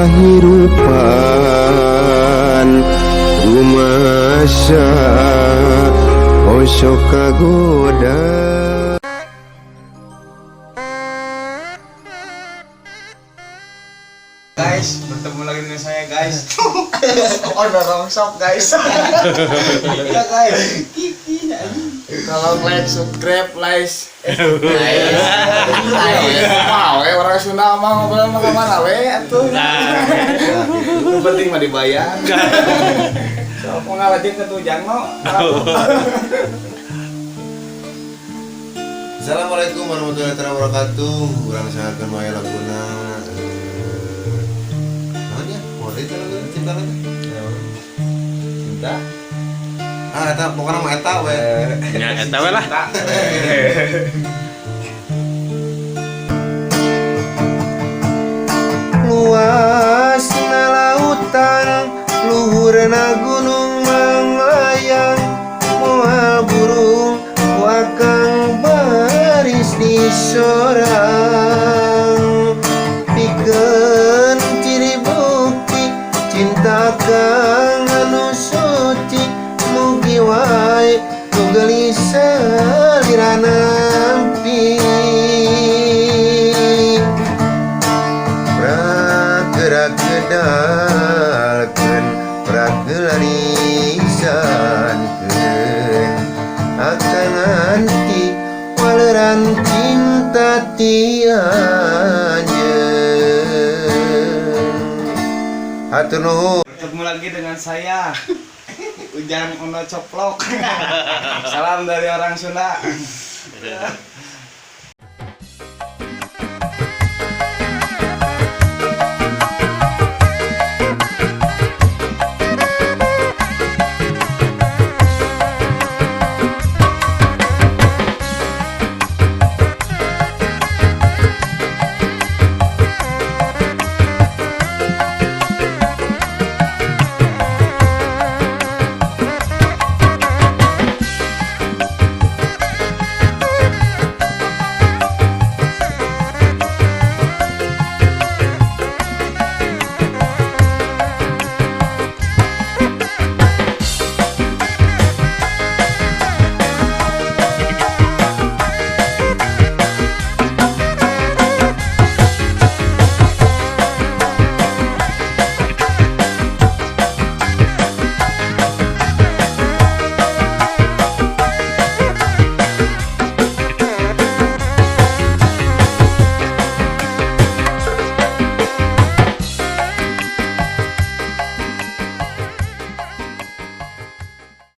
Kahirupan rumasa osok kagoda. Guys, bertemu lagi dengan saya, guys. Oh, dorong sok, guys. Ya, guys. Tolong like, subscribe, like, like. Wow, orang Sunda mah ngobrol mah kemana we atuh. Yang penting mah dibayar. So, mau ngalajeng ke tujang mau. Assalamualaikum warahmatullahi wabarakatuh. Urang sangatkeun wae laguna, naon ya? Boleh teh laguna cinta teh? Cinta. Ah, eta pokokna mah eta we. Nya eta we lah. Luasna lautan, luhurna gunung manglayang, moal burung wakang baris di sorang, pikeun ciri bukti cinta kang anu suci, mugi wae nu geulis salira nampi. Pragerak gedalkeun, pragelarisankeun akan nganti waleran cinta ti anjeun. Hatur nuhun. Bertemu lagi dengan saya, Ujang Ono Coplok. Salam dari orang Sunda.